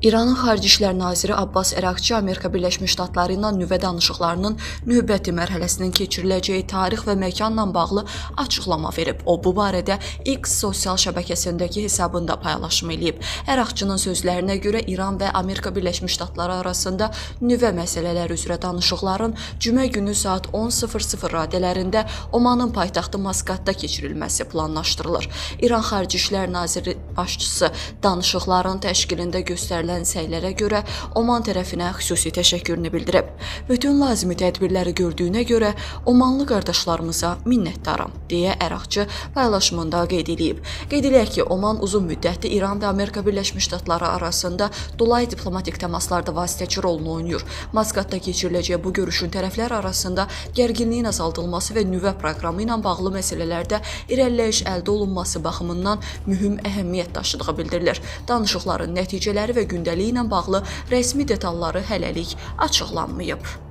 İranın Xarici İşlər naziri Abbas Ərakçi Amerika Birləşmiş Ştatları ilə nüvə danışıqlarının növbəti mərhələsinin keçiriləcəyi tarix və məkanla bağlı açıqlama verib. O bu barədə X sosial şəbəkəsindəki hesabında paylaşım eləyib. Ərakçının sözlərinə görə İran və Amerika Birləşmiş Ştatları arasında nüvə məsələləri üzrə danışıqların cümə günü saat 10:00 radələrində Omanın paytaxtı Maskatda keçirilməsi planlaşdırılır. İran Xarici İşlər naziri başçısı danışıqların təşkilində göstərilən səylərə görə Oman tərəfinə xüsusi təşəkkürünü bildirib. Bütün lazımi tədbirləri gördüyünə görə Omanlı qardaşlarımıza minnətdaram, deyə Ərakçı paylaşımında qeyd eləyib. Qeyd eləyək ki, Oman uzun müddətdir İran və Amerika Birləşmiş Ştatları arasında dolayı diplomatik təmaslarda vasitəçi rolunu oynayır. Maskatda keçiriləcək bu görüşün tərəflər arasında gərginliyin azaldılması və nüvə proqramı ilə bağlı məsələlərdə irəliləyiş əldə olunması baxımından mühüm əhəmiyyət daşıdığı bildirilir. Danışıqların nəticələri və gündəliyi ilə bağlı rəsmi detalları hələlik açıqlanmayıb.